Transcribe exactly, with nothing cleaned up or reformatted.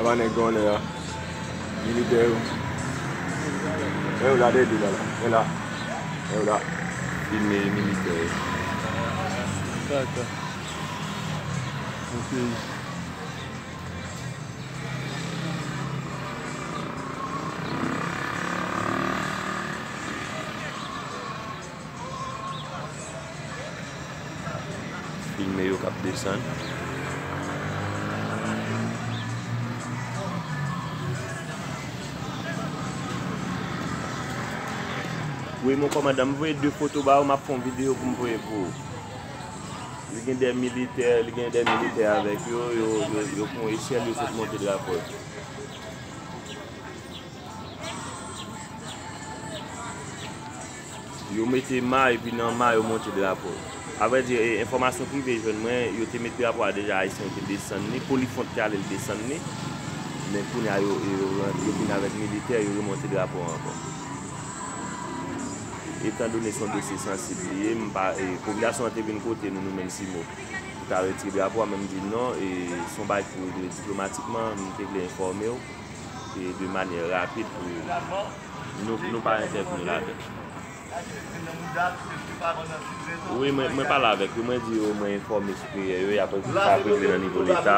Van nèg gonnè a. Militè yo. E yo la dèyè la. E la. E yo la. Filme militè yo. Sa, sa. Ok. Filme yo k ap desann. Wi, mon kòmandan, m voye de foto ba ou, m ap fè yon videyo pou m voye pou ou. Li gen de militè, li gen de militè avèk yo, yo, yo, yo pran echèl, yo sot monte drapo. Yo mete ma, epi nan ma, yo monte drapo. Avrèdi, e, enfòmasyon prive jwenn mwen, yo te met drapo a deja, Ayisyen yo te desann li, Polifwont te ale l desann li. Men kounye a, yo, yo, yo vin avèk militè, yo remonte drapo a ankò. Etandone se yon dosye sansib li ye, m pa, e, popilasyon an te vin kote nou, nou menm simo, pou ta retire drapo a, men m di non, e, se yon bagay ki pou regle diplomatikman, m te vle enfòme w, e, de manyè rapid pou nou, nou pa entèvni ladan. Wi, mwen, mwen pale avèk yo, mwen di yo, mwen enfòme siperyè yo, y ap, y ap regle nan nivo leta.